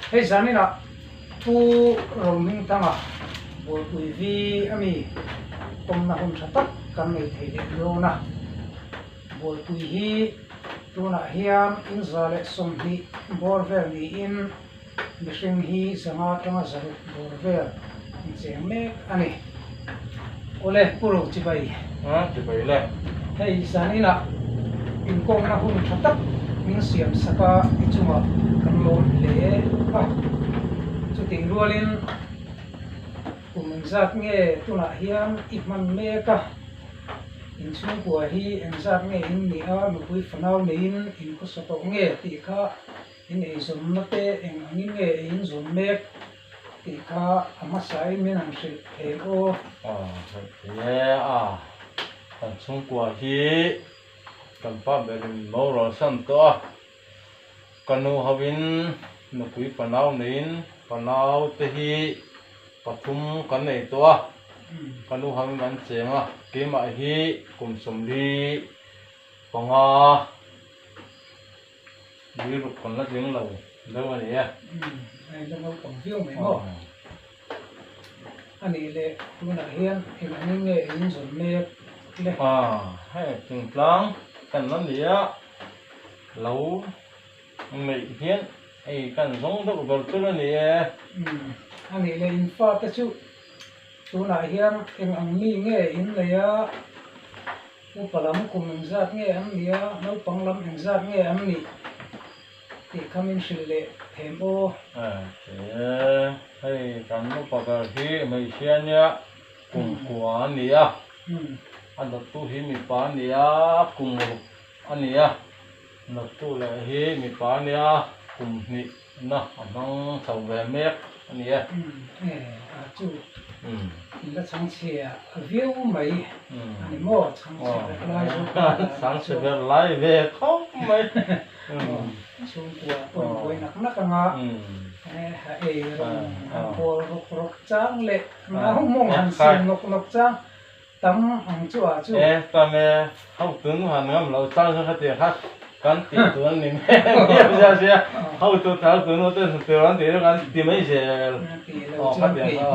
Hei zaninah Pu Rohmingthanga Bualpui vi ami pawmna hun tha tak kan nei thei leh dawn a. Bualpui hi tunah hian 120 bawr vel niin mihring hi 500 atanga 600 bawr vel an cheng mek a ni. Awle Pu Rochibai. Chibai le. Hei zaninah inkawmna hun tha tak min siam sak a i chungah kan lawm hle a. Chutih rualin kum engzat nge tunah hian i hman mek a? Inchhungkua hi engzat nge in nih a, nupui fanau neiin in khawsa tawh nge tih kha in eizawnna te eng angin nge ei in zawn mek tih kha a hmasain min han hrilh thei aw. Aw hrilh thei e a, kan chhungkua hi kan pa berin boral san tawh a, ka nu hoin nupui fanau neiin fanau te hi pathum kan nei tawh a, ka nu hoin an cheng a, keimah hi kum 45 Rilru kan la tling lo deuh a ni e. Umm a in la naupang viau mai maw? A nih leh tunah hian eng angin nge ei in zawn mek le? Aw hei thingtlang kan la ni a, lo neih hian ei kan zawng deuh ber chu la ni e. Umm a nih leh in fate chu tunah hian eng ang mi nge in nei a? Upa lam kum engzat nge an nih a, naupang lam engzat nge an nih tih kha min hrilh leh them aw. He hei kan upa ber hi hmeichhia nia kum kua a ni a, a dawttu hi mipa a ni a, kum ruk a ni a, dawttu leh hi mipa a nia kum hnih na a hmang chho ve mek a ni e. A chu in la chhangchhe viau mai a ni maw? Chhangchhe ber lai zawk a ni a. Chhangchhe ber lai ve khawp mai. Chhungkua pawhin buai nak nak anga ha ei rawn han bawl rawk rawk chang leh nau mawng han siam nawk nawk chang Tam ang chu a chu. E tam e, hotu nu han ngam lo chang chu khatiang kha kan tih tur an ni mai a nia sia hotu hotu nu te hnu tur an tih chu kan ti mai zel. Aw khatiang kha aw.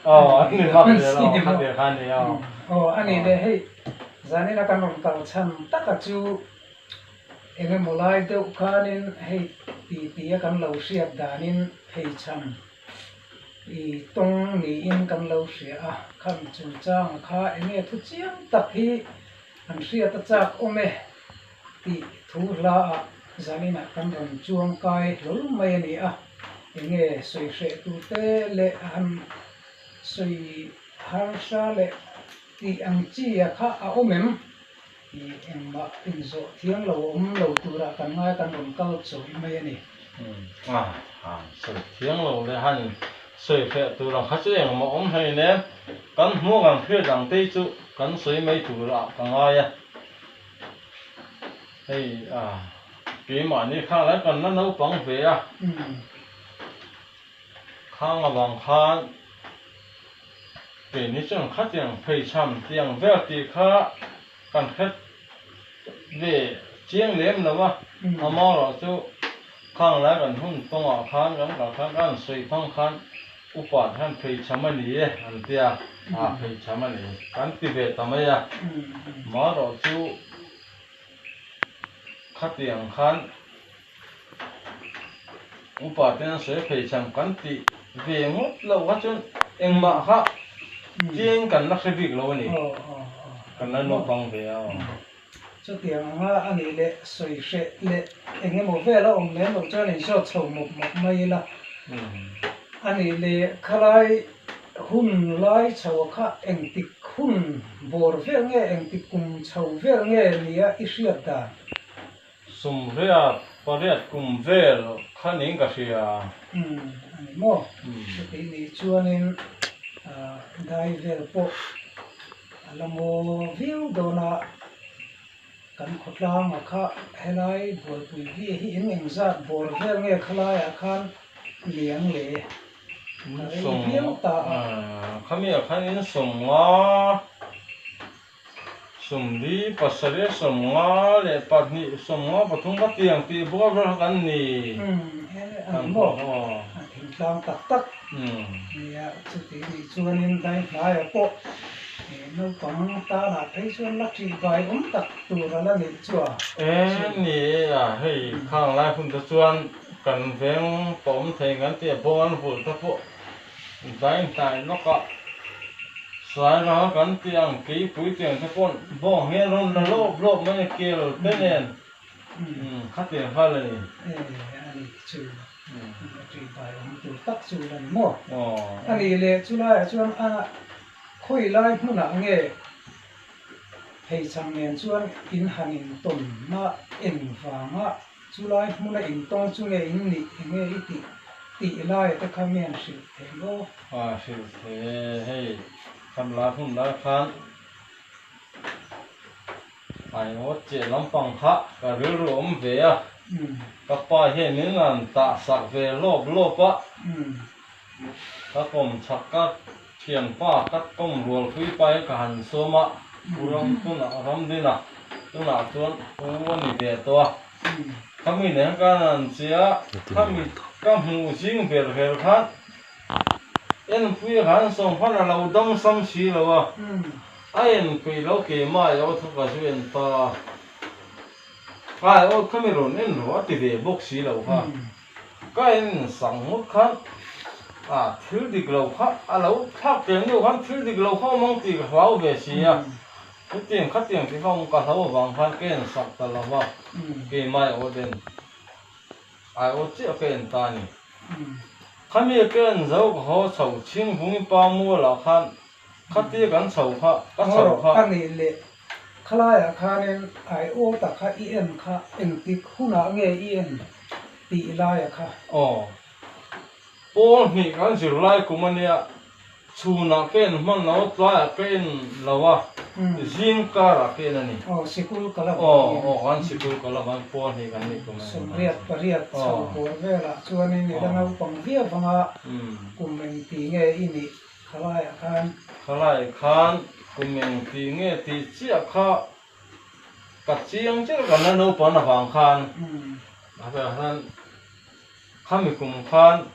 Aw an ni mak zel aw khatiang kha a ni aw. Aw a ni le hei zanina kan rawn kal chhan taka chu eng emaw lai deuh khanin hei ti tia kan lo hriat danin phei chhan I tawng niin kan lo hria a, khan chungchanga kha enge thu chiang tak hi an hriat a chak awm e tih thu hla ah zaninah kan rawn chuang kai hlawl mai a ni a, enge sawi hreh tur te leh han sawi harsa leh tih ang chi a kha a awm em? I engmah inzawh thiang lo awm lo turah kan ngai kan rawn kal chawih mai a ni. A, han sawi thiang lo leh han sawi hreh tur ang kha chu engmah awm hlei nen kan hmuh ang hriat ang te hi chu kan sawi mai turah ka ngai a. Hei a, keimahni khang lai kan la naupang ve a. Khang avang khan keini chuan khatiang pheichham tiang vel tih kha kan hre ve chiang lem lo a, amaherawhchu khang lai kan hun tawngah khan kan kal khan kan sawi phang khan upa te khan pheichham a ni e an tia, ah pheichham a ni kan ti ve ta mai a, amaherawhchu khatiang khan. Upa ten a sawi phei chang kan tih ve ngawt loh kha chuan engmah kha chiang kan la hre bik lo a ni. Kan la naupang ve a. Chutiang anga a nih leh sawi hreh leh eng emaw vel a awm lem loh chuan inzawt chho mawp mawp mai ila. A nih leh khalai hun lai chho kha engtik hun bawr vel nge engtik kum chho vel nge nia i hriat dan? Sumriat pariat kum vel kha niin ka hria. Umm a ni maw? Chutih nih chuanin dai vel pawh a la ngaw viau dawn a, kan khawtlanga kha helai buaipui vi hi in engzat bawr vel nge khalaiah khan liang le ka rei viau ta a. Khamiah khan in sawmnga. 47 52 53 ka tiang tih bawr ber kha kan ni. Umm a ni maw? tlang tak tak. Nia, chuti nih chuanin dai hnaiah pawh naupang tanah phei chuan la ṭih vai awm tak tur a la nih chu a. E ni a, hei khang lai hun te chuan kan veng pawh awm thei kan tih a, bawng an vulh te pawh dai hnai lawkah sai ral kan tih ang keipui tiang te pawh bawng hian rawn la lawp lawp mai a kel te nen khatiang kha la ni. E a ni chu. Ṭihbai awm tur tak chu la ni maw? A nih leh chulaiah chuan a khawi lai hmunah nge pheichham nen chuan in han intawnna eng vanga chulai hmuna intawng chu nge in nih enge i tih tih laia te kha mian hrilh thei maw? A hrilh thei e, hei khat lai hun lai khan Aiawt chiah lampang kha ka rilru awm ve a, ka pa hian min rawn tah sak ve lawp lawp a, ka kawm chhak ka thianpa ka kawm rual pui pa hi ka han sawm a, Pu Ram tunah Ramdina tunah chuan Pu a ni ve tawh a, khami nen ka rawn che a, khami ka hmuh zing ber ber khan Enpui a han sawm khan a lo dam sam si lo a. A en peih lo keimah i aw thawk a zu en ta a, kai aw kha mi rawn en rawh a ti ve bawk si lo kha. Ka en sak ngawt khan a thil dik lo kha a lo thlak tlem deuh khan thil dik lo kha awm ang tih ka hlau ve si a, hetiang khatiang tih kha awm ka hlau avang khan ka en sak ta lo va, keimah i aw ten ai aw chiah ka en ta a ni. Khami ka en zo ka haw chho chhingvungi pa mualah khan Khatia kan chho kha, ka chho kha. A nih leh, khalaiah khanin aiawta kha i en kha engtik hunah nge i en tih laia kha? Aw, pawl hnih kan zir lai kum a nia, chhunah ka en hman lo, tlaiah ka en lo a, zing karah ka en a ni. Aw, sikul ka la vang in. Aw, kan sikul ka la vang, pawl hnih kan nih kum a ni. Sawmriat pariat chho bawr velah chuanin i la naupang viau vanga kum engti nge i nih? Khalaiah khan. Khalai khan kum eng ti nge tih chiah kha ka chiang chiah kan la naupang avang khan khan khami kum khan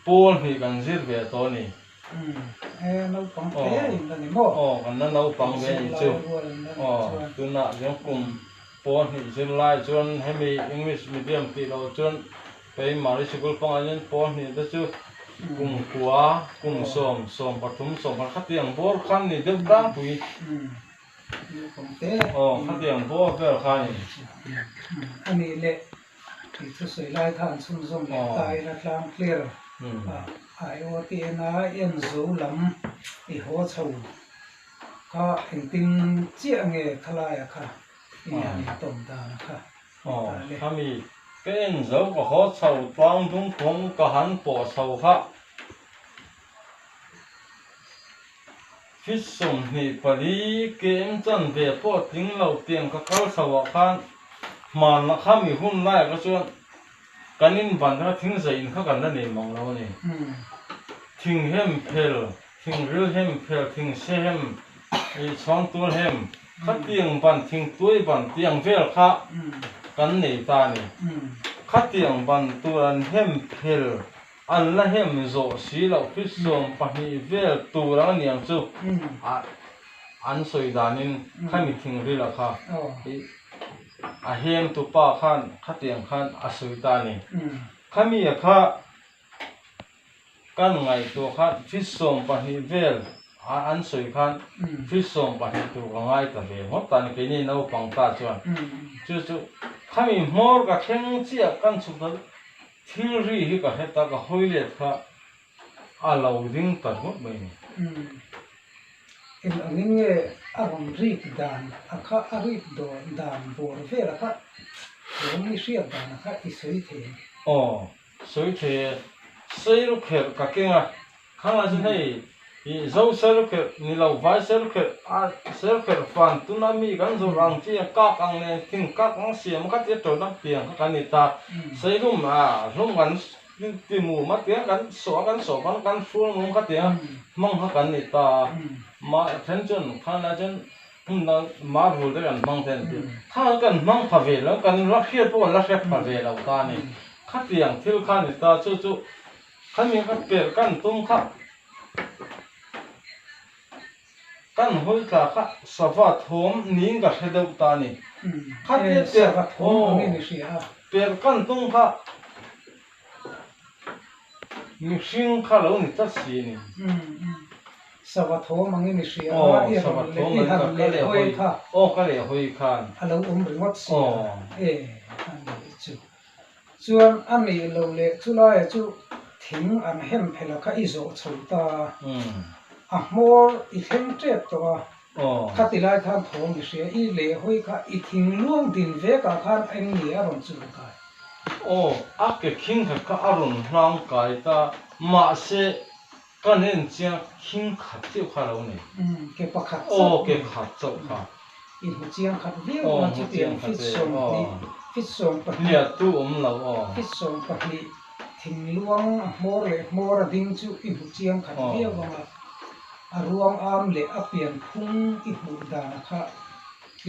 pawl hnih kan zir ve tawh a ni. E naupang hle in la ni maw? Aw kan la naupang ve a ni chu. Aw tunah chuan kum pawl hnih zir lai chuan hemi English medium tih loh chuan Keimah i sikul pangah hian pawl hnih te chu kum kua, kum sawm, sawm pathum, sawm pakhat khatiang bawr kha an ni deuh tlangpui. Aw khatiang bawr vel kha a ni. A nih leh tih chu sawi lai khan chhunzawm leh ta ila tlang clear a IOT ena en zo lam i haw chho kha engtin chiah nge khalai a kha i han intawm dan a kha. Aw, khami ka en zo ka haw chho tlang dung kawng ka han pawh chho kha feet 24 km chanve pawh tling lo tiang ka kal chho ah khan hmanna khami hun laiah kha chuan kan in ban kha thing zai in kha kan la nei mang lo a ni. Thing hem phel, thing ril hem phel, thing se hem, ih chhawng tul hem. Khatiang ban thingtuai ban tiang vel kha kan nei ta a ni. Khatiang ban tur an hem phel, an la hem zawh si loh khi 20 vel tur ang aniang chu an sawi danin khami thingrila kha a hem tupa khan khatiang khan a sawi ta a ni. Khami kha Kan ngaihtuah khan feet 20 vel a an sawi khan feet 20 tur ka ngai ta ve ngawt ta ni keini naupang ta chuan chu chu khami hmawr ka thleng chiah kan chhuk ta thil ri hi ka hre ta ka hawi let kha a lo ding ta ngawt mai ni. Eng angin nge a rawn rik dan a kha a rik dan bawr vel a kha rawng i hriat dan a kha i sawi thei ang. Aw. Sawi thei e, Sailukherh ka keng a, khangah chuan hei ih Zo Sailukherh ni lo Vai Sailukherh a Sailukherh fan tuna mi kan zawrh ang chi a kak ang nen thing kak ang siam a kha tia to dang tiang kha kan ni ta, Saihlum a hlum kan ti mum a tiang kan sawh a kan sawh kan kan hrual mum kha tiang hmang kha kan ni ta a, mah then chuan khanglai chuan hmun dang marble te kan hmang te an ti, khangah kan hmang pha ve lo kan la hriat pawh kan la hre pha ve lo ta a ni. Khatiang thil kha ni ta chu chu khami kha per kan tum kha kan hawi tla kha sava thawm niin ka hre deuh ta a ni. Khatia per aw per kan tum kha mihring kha lo ni tlat si a ni. Sava thawm angin i hria a, i rawn leh i han leh hawi kha. Aw ka leh hawi khan. A lo awm ringawt si a, e a nih chu. Chuan a nih lo leh chulaia chu thing an hem phel a kha i zawh chho ta a, a hmawr i thleng tep tawh a, khati lai khan thawm i hria, i leh hawi kha i thing luang din vekah khan eng nge a rawn chul kai? Aw, a ke khing khat kha a rawn hlang kai ta, mahse Ka nen chiang khing khat chiah kha lo nei. Umm ke pakhat chauh. Aw ke khat chauh kha. I hmu chiang khat viau a chutiang fit sawmhnih fit sawmpahnih. Hliah tu awm lo aw. Fit sawmpahnih thingluang a hmawr leh hmawr a ding chu i hmu chiang khat viau ang a, a ruang am leh a pian phung i hmuh dan a kha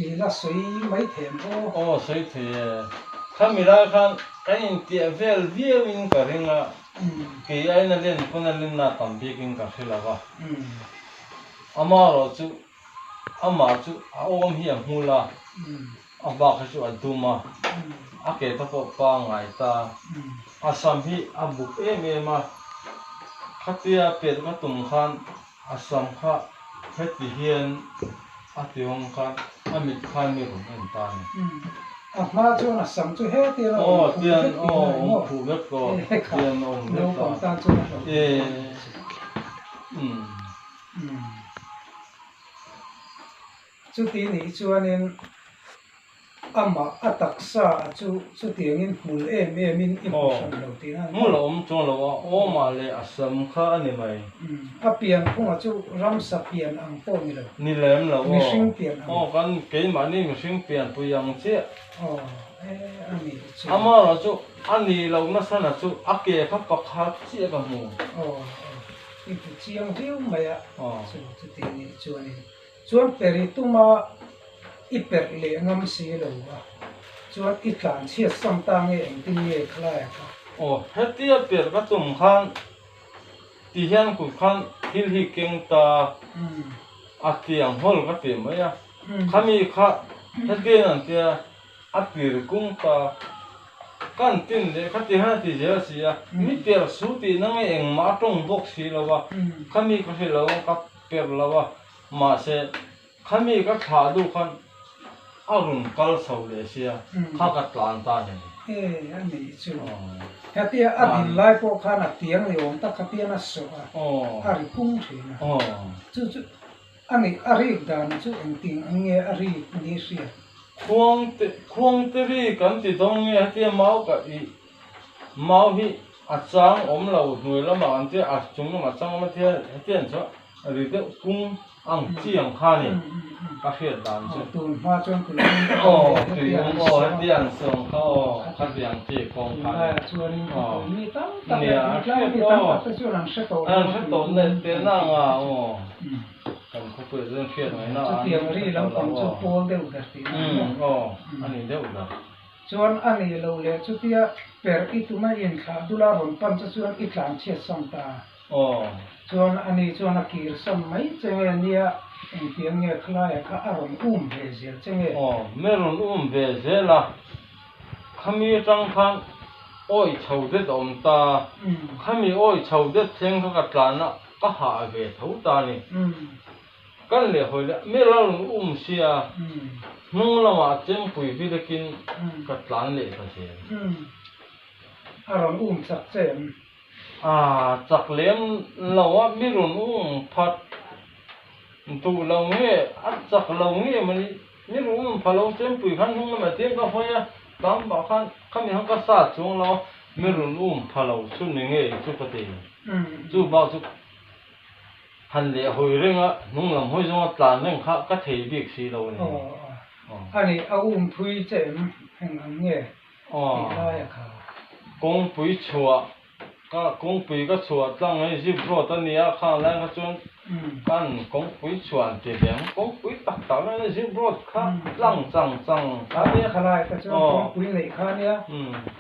i la sawi mai them aw. Aw sawi thei e. Khami lai khan kan intiah vel viau in ka ring a. Kei aina len pawn a lenna tam bikin ka hre lo a, amaherawh chu amah chu a awm hi a hmul a, a bak hi chu a dum a, a ke te pawh pangngai ta, a sam hi a buk em em a, khatia pelh ka tum khan a sam kha heti hian a ti awm khan a mit khan mi rawn en ta a ni. A hma chuan a sam chu hetiang a awm khuh vek tih na ni maw? Awm khuh vek tawh, tian a awm vek ta. Naupang tan chuan a hlauh e. Chuti nih chuanin Amah a taksa a chu chutiangin hmul em emin i hmu hran lo tih a ni. Hmul a awm chuang lo a, awmah leh a sam kha a ni mai. A pian phunga chu ramsa pian ang pawh ni lo. Ni lem lo aw. Mihring pian ang. Aw kan keimahni mihring pian pui ang chiah. Aw e a ni chu. Amaherawh chu a ni lo nasana chu a ke kha pakhat chiah ka hmu. Aw aw i hmu chiang viau mai a chu chuti nih chuanin. Chuan peri tuma i perh leh ngam si lo a, chuan i tlan chhiat sam ta nge engtin nge khalai a kha? Aw, hetia perh ka tum khan ti hian kut khan thil hi keng ta a tiang hawl ka ti mai a, khami kha hetiang an tia a tir kung ta kan tin leh kha ti hian a ti zel si a, mi perh su tihna nge engmah a tawng bawk si lo a, khami ka hre lo ka perh lo a. Mahse, khami ka thlah duh khan a rawn kal chho leh sia, kha ka tlan ta a ni. E, a nih chu. Hetia a din lai pawh khan a tiang ni awm tak kha pian a sawh a, a ri pung thin a. Chu chu a nih, a rik dan chu engtin ang nge a rik ni hriat? Khuang te, khuang te ri kan ti dawn nge hetia mau ka ih, mau hi a chang awm lo hnuai lamah kan tia, a chung lamah chang awm a tia, hetiang chu Ri deuh kung ang chi ang kha ni ka hriat dan chu. Tun hma chuan tui awm te aw tui awm aw heti ang sawng kha aw khati ang chi kawng kha ni. Tunlaiah chuanin khawpui mi tam tak leh thingtlang mi tam tak te chuan an hre tawh lo. An hre tawh leh te na anga aw kan khawpuiah chuan hriat ngaihna an Chutiang ri lampang chu pawl deuh ber tih na a ni. Aw a ni deuh ber. Chuan a nih loh leh chutia perh i tuma i inthlah dula rawn pan che chuan i tlanchhiat sam ta. Aw. Chuan ani chuan a kir sam mai che nge nia, engtiang nge khalaia kha a rawn um ve zel che nge? Aw, me rawn um ve zel a, khami atang khan awi chho det a awm ta, khami awi chho det thleng kha ka tlan a, ka hah ve tho ta a ni. Kan leh hawi leh me la rawn um sia, hnung lamah chempui vilekin ka tlan leh ta zel. A rawn um chak che em? A chak lem lo a, mi rawn um phat duh lo nge, a chak lo nge mawni, mi rawn um pha lo chempui khan hnung lamah tiang ka hawi a, tam pah khan khami khan ka sa chuang lo a, mi rawn um pha lo chu ni nge chu ka ti. Chu bak chu han leh hawi reng a, hnung lam hawi zawnga tlan reng kha ka thei bik si lo a ni. Aw, ani a um phui che em eng ang nge? tih lai a kha. Kawngpui chhuah ka kawngpui ka chhuah tlang hei zip road a nia khang lai kha chuan Kan kawngpui chhuan ti ve ang, kawngpui tak tak lai zip road kha tlang chang chang kha nia. Khalai kha chuan kawngpui neih kha nia.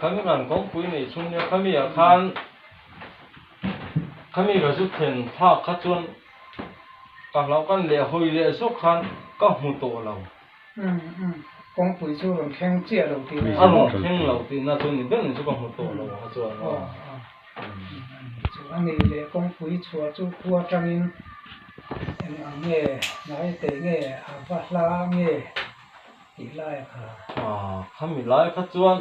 Khami kan kawngpui neih chhung nia, khami ah khan khami ka zu thlen thlak kha chuan ka hlauh kan leh hawi leh zawk khan ka hmu tawh lo. Kawngpui chu rawn thleng chiah lo tihna. A rawn thleng lo tihna chu ni ber ni chu ka hmu tawh lo kha chuan. Chu a ni leh kawngpui chhuah chu khua atangin eng ang nge hnai tei nge a va hla nge tih lai a kha. Khami lai kha chuan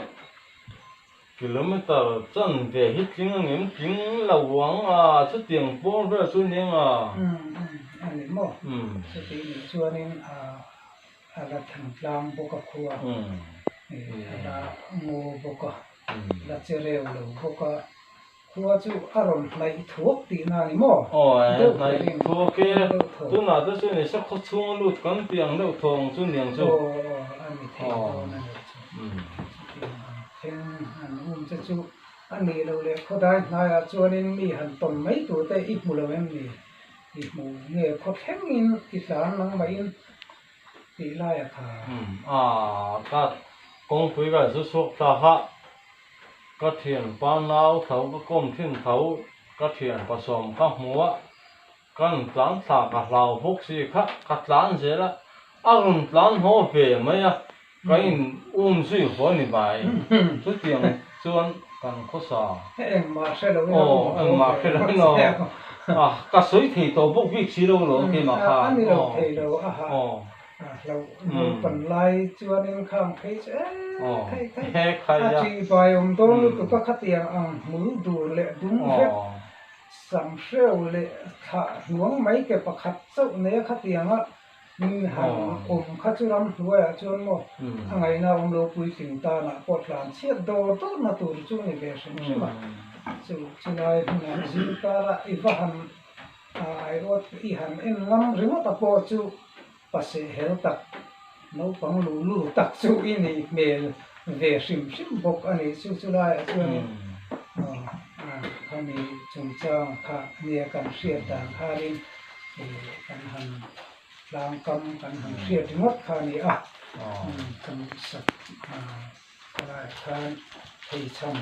kilometer chan ve hi tling ang em tling lo ang a chutiang pawl vel chu nia nga. A ni maw? Chutih nih chuanin a la thantlang bawk a khua a la ngaw bawk a. La che reu lo bawk a, khua chu a rawn hnaih thuak tihna a ni maw? Aw e, hnaih thuak e, tunah te chu ni sakhaw chhunga lut kan tih ang deuh thaw ang chu niang chu. Aw aw, a ni thei dawn a nih chu. Chutiang ang thleng han um che chu a nih loh leh khawdai hnaiah chuanin mi han tawn mai tur te i hmu lo em ni? I hmu nge khaw thlengin i tlan nangmahin tih lai a kha. A ka kawngpui ka zu chhuak ta kha ka thianpa nau tho ka kawm thin tho ka thianpa sawm ka hmu a kan tlan thla ka hlau bawk si kha ka tlan zel a a rawn tlan haw ve mai a ka in um zui haw ni mai chutiang chuan kan khawsa engmah hre lo in a um haw engmah hre lo in aw ka sawi thei tawh bawk bik si lo lo keimah kha a ni lo thei lo a ha hlauh naupan lai chuanin khang phei chu e khai khai a ṭih bai awm dawn lutuk a khatiang ang hmul dur leh dum vek sam hreu leh thlah hnuang mai ke pakhat chauh nei a khatiang a Han awm kha chu ram hnuaiah chuan maw a ngaihna awm lo puitling tanah pawh tlan chhiat dawr dawrna tur chu ni ve hrim hrim a. Chu chulai hmunah zing kara i va han aiawt i han en ngam ringawt a pawh chu paseh hel tak naupang lu lu tak chu i nih hmel ve hrim hrim bawk a nih chu chulaiah chuanin khami chungchang kha nia kan hriat dan khanin kan han tlangkam kan han hriat ringawt kha a ni a kan sak khalaiah khan pheichham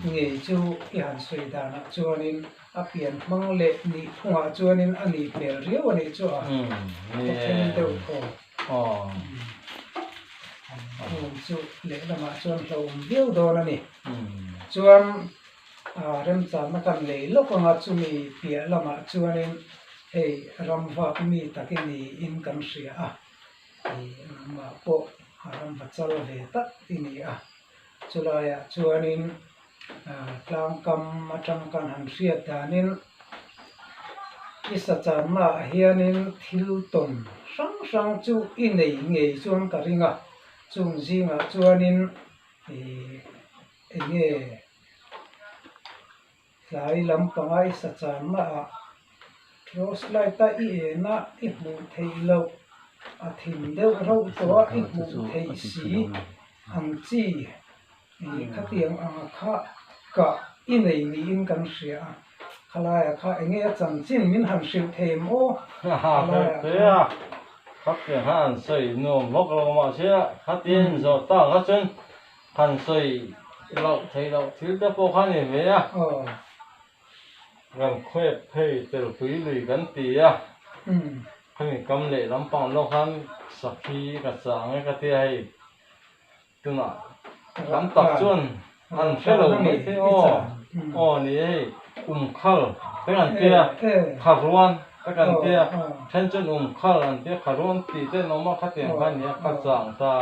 ngei chu i han sawi danah chuanin a pian hmang leh nih phungah chuanin a nih hmel riau a nih chu a khawthleng deuh thaw an chu lehlamah chuan hlauhawm viau dawn a ni chuan. Remchanna kan lei lawk anga chumi piah lamah chuanin hei ramvak mi takin niin kan hria a, ih nangmah pawh a ramva chal ve tak i ni a, chulaiah chuanin tlangkam atang kan han hriat danin i sachannaah hianin thil tawn hrang hrang chu i nei ngei chuan ka ring a, chung zingah chuanin ih. Enge tlai lampanga i sa channa ah torch light a i en a i hmuh theih loh a thim deuh rauh tawh a i hmuh theih si ang chi ih khatiang anga kha kah i nei niin kan hria a khalaiah kha enge a chanchin min han hrilh thei em aw khalaiah khan. Khatiang kha an sawi nuam vak lo mahse khatiang in zawh tak kha chuan Han sawi loh theih loh thil te pawh kha ni ve a. Kan khuep phei telpui lui kan ti a. Khami kam leh lampang lawk khan sakhi ka chang e ka ti a hei. Tunah tam tak chuan an hre lo mai thei aw. Aw ni e hei umkhal te kan ti a, kharuan te kan ti a, then chuan umkhal an ti a, kharuan tih te an awm a khatiang kha a ni a ka chang ta.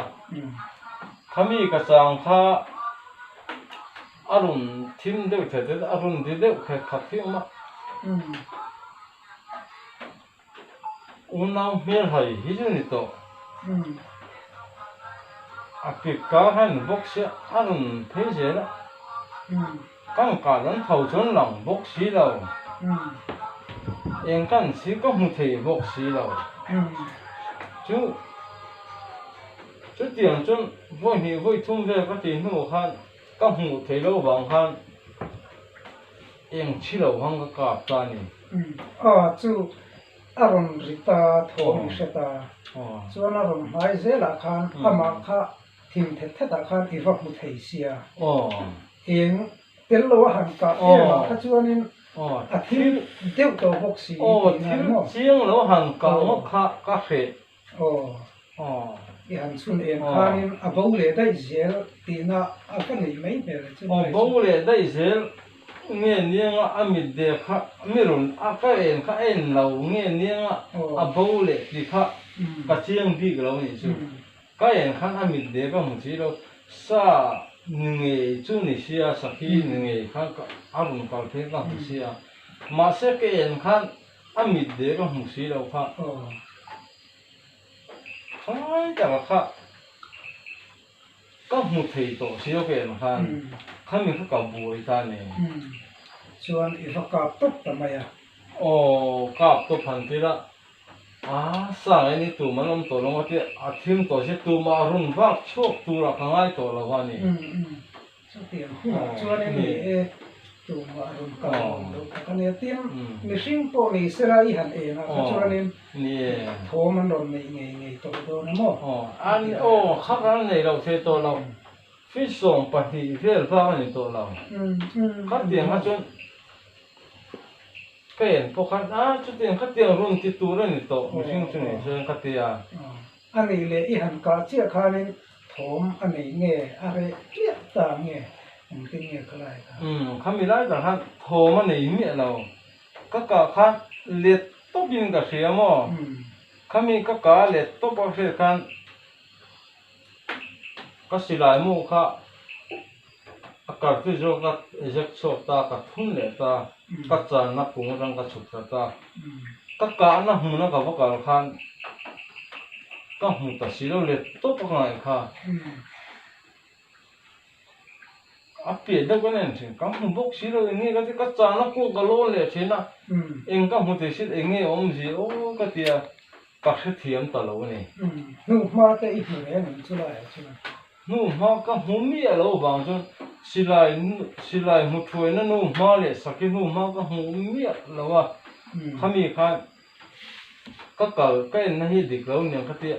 Khami ka chang kha a rawn thim deuh thet thet a, a rawn ri deuh khet khat hi awm a. Unau hmel hai hi chu ni tawh. A kik kar kha ni bawk sia a rawn phei zel a. Kan kah dan tho chuan lang bawk si lo. Eng kan si ka hmu thei bawk si lo. Chu. Chutiang chuan vawi hnih vawi thum vel ka tih hnuah khan ka hmuh theih loh vang khan eng thi lo hang ka kap ta a ni. Aw chu a rawn ri ta, thawm i hre ta. Chuan a rawn hmai zelah khan amah kha thim thet thetah khan i va hmu thei sia. Eng tel lo a han kah em ah kha chuanin a thil deuh tawh bawk si tihna a ni maw? Thil chiang lo han kah ngawt kha ka hreh. Aw, i han chhun em khanin a bo leh daih zel tihna a va neih mai hmel chu. Aw, bo leh daih zel nge nianga a mit ve kha mi rawn a ka en kha a en lo nge nianga a bo leh tih kha ka chiang bik lo nih chu. Ka en khan a mit ve ka hmu si lo, sa ni ngei chu ni sia, sakhi ni ngei kha a rawn kal phei ka hmu sia, mahse ka en khan A mit ve ka hmu si lo kha. Khawngai taka kha ka hmu thei tawh si lo ka en khan khami kha ka buai ta ni. Chuan i va kap tawp ta mai a. Aw kap tawp han ti la, a sang en i tum an awm tawh lo nga tia a thim tawh si tumah rawn vak chhuak turah ka ngai tawh lo a ni. Chutiang hunah chuanin ni e, tumah rawn kal awm loh tak a nia. Tin, mihring pawh ni sela i han engah kha chuanin thawm an rawn neih ngei ngei tawh dawn a maw? Aw, kha kan nei loh thei tawh lo. Fish 12 vel vak a ni tawh lo. Khatiang kha chuan ka en pawh khan a chutiang khatiang rawn ti tur a ni tawh mihring chu ni chuan ka ti a. A nih leh i han kah chiah khanin Thawm a nei nge a reh chiah ta nge engtin nge ka lai kha? Umm khami lai tak khan thawm a nei miah lo. Ka kah kha let tawp in ka hria maw? Khami ka kah let tawp a hriat khan ka silai mu kha a cartridge zawk ka eject chhuak ta ka thun leh ta ka channa kung atang ka chhuk thla ta. Ka kahna hmuna ka va kal khan ka hmu ta si lo let tawp a ka ngaih kha. A piah deuh ka nen thin, ka hmu bawk si lo eng nge ka ti, ka chana kung ka lawn leh thin a, eng ka hmu thei si eng nge awmzia aw ka ti a, ka hrethiam ta lo a ni. Hnuhma te i hmu reng ang chu laiah chuan. Hnuhma ka hmu miah lo vang chuan silai silai hmu thuaina hnuhma leh saki hnuhma ka hmu miah lo a, khami khan ka kal ka enna hi dik lo niang ka tia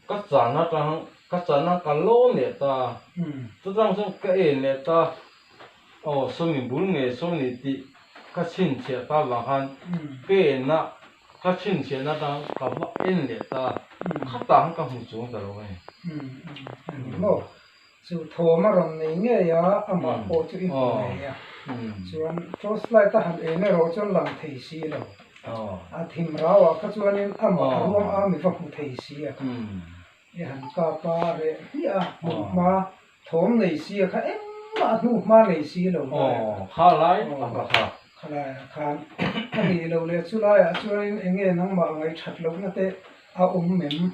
ka chan atang ka chan a ka lawn leh ta chutang chuan ka en leh ta aw sawmi bul nge sawmi tih ka chhinchhiah ta vang khan ka enna Ka chhinchhiahna atang ka va en leh ta, khatah khan ka hmu chuang ta lo a ni. A ni maw? Chu thawm a rawn nei ngei a, amah pawh chu i hmu ngei a. Chuan torch light a han en erawh chuan lang thei si lo. A thim rauah kha chuanin amah a ruang a mi va hmu thei si a kha. I han kap a reh hmiah a, hmun hma Thawm nei si a kha engmah a hnu hma nei si lo lai a kha. Kha lai tak a kha. Kha lai ah khan a nih loh leh chu lai ah chuanin eng nge nangmah ngaihthat lohna te a awm em?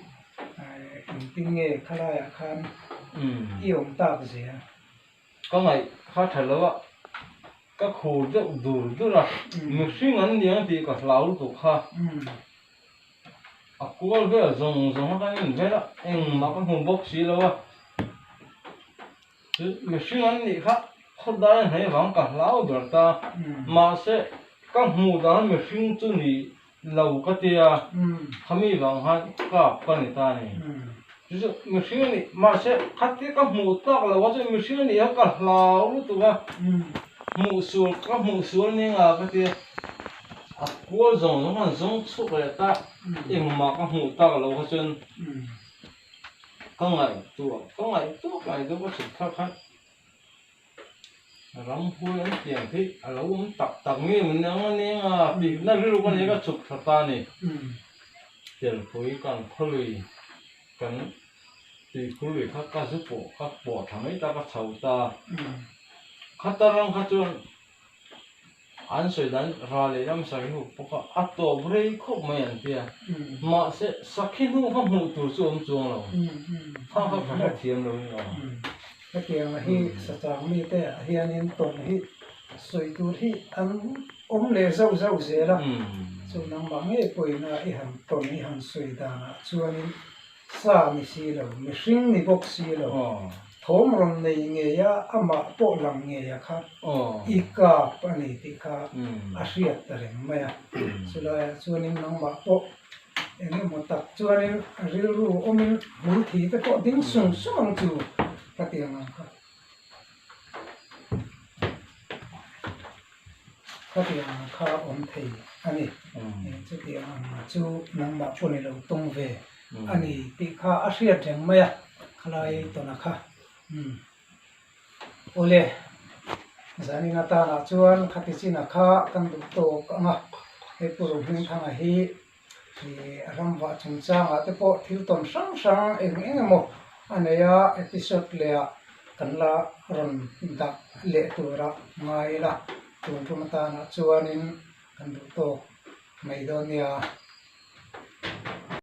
Engtin nge kha lai ah khan i awm tak zel? Ka ngaih kha tha lo a, ka khur deuh dur dur a, mihring an niang tih ka hlau lutuk kha. A kual vel zawng zawng a kan in vel a, engmah ka hmu bawk si lo a, chu mihring an nih kha khawdai a hnai vang ka hlau ber ta, mahse ka hmuh dan mihring chu ni lo ka tia, khami vang khan kap ka ni ta a ni, chu chu mihring a nih mahse khatia ka hmuh tak lo a chu mihring a nih kha ka hlau lutuk a, hmuh sual ka hmuh sual ning a ka tia. A kual zawng zawng khan zawng chhuak leh ta engmah ka hmuh tak lo kha chuan ka ngaihtuah ka ngaihtuah ka ngaihtuah ka chhuk thar khan ramhuai an tiang hi a lo awm tak tak nge maw ni ang a ni anga tihna rilru ka nei ka chhuk thla ta a ni. Telpui kan khawlui kan tuikhur lui kha ka zu pawh ka pawh thla mai ta ka chho ta khata ram kha chuan. An sawi dan ra leh lam sakhi hnu bawk a, a tawp rei khawp mai an ti a. Mahse, sakhi hnu kha hmuh tur chu awm chuang lo. Kha kha ka hrethiam lo in aw. Hetiang hi sachang mite ah hianin tawn hi sawi tur hi an awm leh zauh zauh zel a. Chu nangmah ngei pawhin a i han tawn i han sawi danah chuanin sa ni si lo, mihring ni bawk si lo. Thawm rawn nei ngei a, amah pawh lang ngei a kha i kap a ni tih kha a hriat ta reng mai a. Chulaiah chuanin nangmah pawh eng emaw tak chuanin rilru awmin hmul thi te pawh ding sung sung ang chu ka ti ang ang kha. Khatiang ang kha awm thei a ni. Chutiang ang chu nangmah pawh ni lo tawng ve a ni tih kha a hriat reng mai a, khalai tawna kha. Umm. Awle, zanin atanah chuan khati china kha kan duh tawk ang a, hei Pu Rohmingthanga hi ih ramvah chungchangah te pawh thil tawn hrang hrang eng eng emaw a nei a, episode leh ah kan la rawn dah leh tura ngai ila, tun tum atanah chuanin kan duh tawk mai dawn nia.